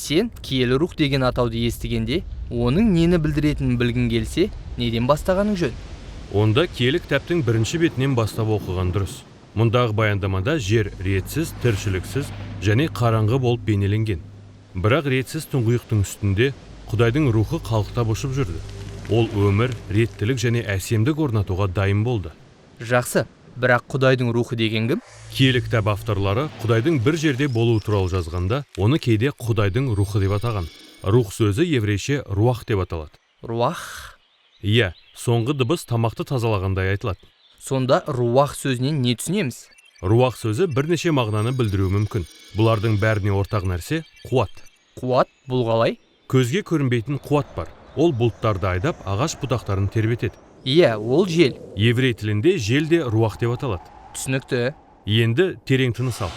Сен киелі рух деген атауды естігенде, оның нені білдіретінін білгің келсе, неден бастағаның жөн? Онда киелі кітаптың бірінші бетінен бастап оқыған дұрыс. Мұндағы баяндамада жер ретсіз, тіршіліксіз және қараңғы болып бейнеленген. Бірақ ретсіз тұңғиықтың үстінде Құдайдың рухы қалықтап ұшып жүрді. Ол өмір, реттілік және әсемдік орнатуға дайын болды. Жақсы, бірақ Құдайдың рухы деген кім? Киелі кітап авторлары Құдайдың бір жерде болуы туралы жазғанда, оны кейде Құдайдың рухы деп атаған. Рух сөзі еврейше руах деп аталады. Руах? Иә, соңғы дыбыс тамақты тазалағандай айтылады. Сонда руах сөзінен не түсінеміз? Руах сөзі бірнеше мағынаны білдіруі мүмкін. Бұлардың бәріне ортақ нәрсе қуат. Қуат бұл қалай? Көзге көрінбейтін қуат бар. Ол бұлттарды айдап, ағаш бұтақтарын тербетеді. Иә, ол жел. Еврей тілінде жел де руах деп аталады. Түсінікті. Енді терең тыныс ал.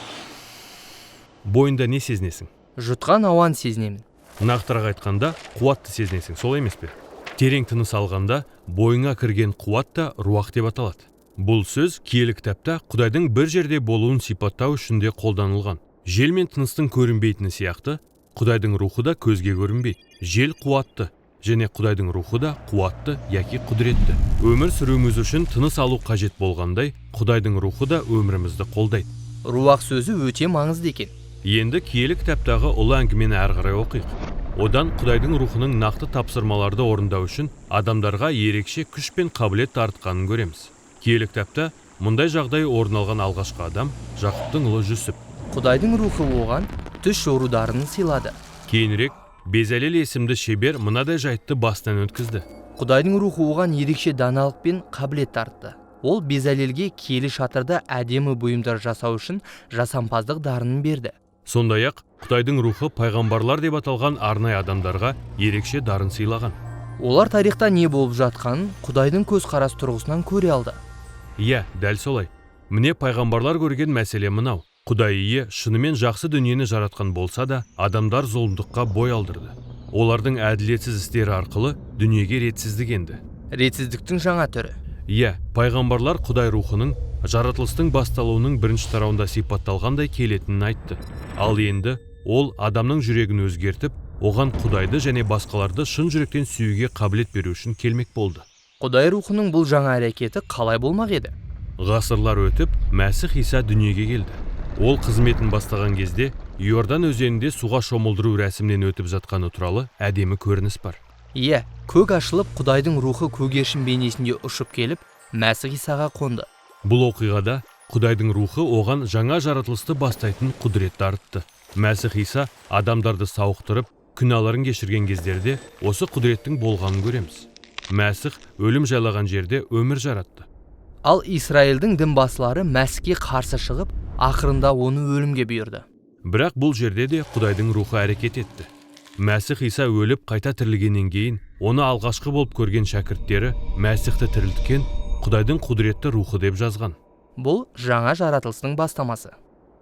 Бойында не сезінесің? Жұтқан ауаны сезінемін. Нақтырақ айтқанда, қуатты сезінесің, солай емес пе? Терең тыныс алғанда бойыңа кірген қуат та руах деп аталады. Бұл сөз киелі кітапта Құдайдың бір жерде болуын сипаттау үшін де қолданылған. Жел мен тыныстың көрінбейтіні сияқты, Құдайдың рухы да көзге көрінбейді. Жел қуатты және Құдайдың рухы да қуатты яки құдіретті. Өмір сүруіміз үшін тыныс алу қажет болғандай, Құдайдың рухы да өмірімізді қолдайды. Руах сөзі өте маңызды екен. Енді киелі кітаптағы ұлы әңгімені әрі қарай оқиық. Одан Құдайдың рухының нақты тапсырмаларды орындау үшін адамдарға ерекше күш пен қабілет дарытқанын көреміз. Киелі кітапта мұндай жағдай орын алған алғашқы адам Жақыптың ұлы Жүсіп. Құдайдың рухы оған түс жору дарынын сыйлады. Кейінірек Безалел есімді шебер мынадай жайтты бастан өткізді. Құдайдың рухы оған ерекше даналық пен қабілет дарытты. Ол Безалелге киелі шатырда әдемі бұйымдар жасау үшін жасампаздық дарынын берді. Сондай-ақ Құдайдың рухы пайғамбарлар деп аталған арнайы адамдарға ерекше дарын сыйлаған. Олар тарихта не болып жатқанын Құдайдың көзқарас тұрғысынан көре алды. Иә, дәл солай. Міне пайғамбарлар көрген мәселе мынау. Құдай ие шынымен жақсы дүниені жаратқан болса да, адамдар зұлымдыққа бой алдырды. Олардың әділетсіз істері арқылы дүниеге ретсіздік енді. Ретсіздіктің жаңа түрі. Иә, пайғамбарлар Құдай рухының жаратылыстың басталуының бірінші тарауында сипатталғандай келетінін айтты. Ал енді ол адамның жүрегін өзгертіп, оған Құдайды және басқаларды шын жүректен сүюге қабілет беру үшін келмек болды. Құдай рухының бұл жаңа әрекеті қалай болмақ еді? Ғасырлар өтіп, Мәсіх Иса дүниеге келді. Ол қызметін бастаған кезде Иордан өзенінде суға шомылдыру рәсімінен өтіп жатқаны туралы әдемі көрініс бар. Иә, көк ашылып, Құдайдың рухы көгершін бейнесінде ұшып келіп, Мәсіх Исаға қонды. Бұл оқиғада Құдайдың рухы оған жаңа жаратылысты бастайтын құдірет дарытты. Мәсіх Иса адамдарды сауықтырып, күнәларын кешірген кездерде осы құдіреттің болғанын көреміз. Мәсіх өлім жайлаған жерде өмір жаратты. Ал Израильдің дінбасылары Мәсіхке қарсы шығып, ақырында оны өлімге бұйырды. Бірақ бұл жерде де Құдайдың рухы әрекет етті. Мәсіх Иса өліп қайта тірілгеннен кейін, оны алғашқы болып көрген шәкірттері Мәсіхті тірілткен Құдайдың құдіретті рухы деп жазған. Бұл жаңа жаратылыстың бастамасы.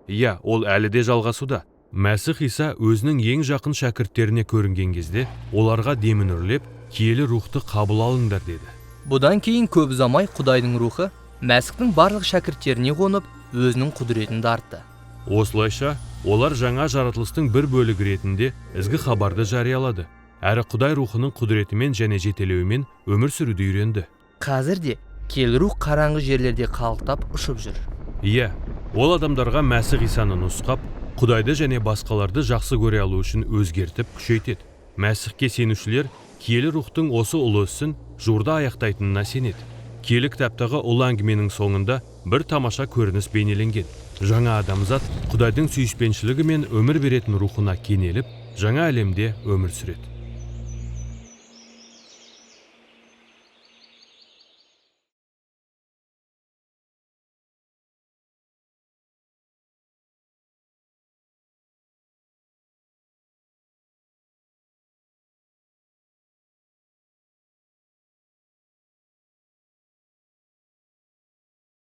Иә, ол әлі де жалғасуда. Мәсіх Иса өзінің ең жақын шәкірттеріне көрінген кезде, оларға демін үрлеп, киелі рухты қабыл алыңдар деді. Бұдан кейін көп ұзамай Құдайдың рухы Мәсіхтің барлық шәкірттеріне қонып, өзінің құдіретін дарытты. Осылайша, олар жаңа жаратылыстың бір бөлігі ретінде ізгі хабарды жариялады. Әрі Құдай рухының құдіретімен және жетелеуімен өмір сүруді үйренді. Қазір де киелі рух қараңғы жерлерде қалықтап ұшып жүр. Иә, ол адамдарға Мәсіх Исаны нұсқап, Құдайды және басқаларды жақсы көре алу үшін өзгертіп күшейтеді. Мәсіхке сенушілер киелі рухтың осы ұлы ісін жуырда аяқтайтынына сенеді. Киелі кітаптағы ұлы әңгіменің соңында бір тамаша көрініс бейнеленген. Жаңа адамзат Құдайдың сүйіспеншілігі мен өмір беретін рухына кенеліп, жаңа әлемде өмір сүреді.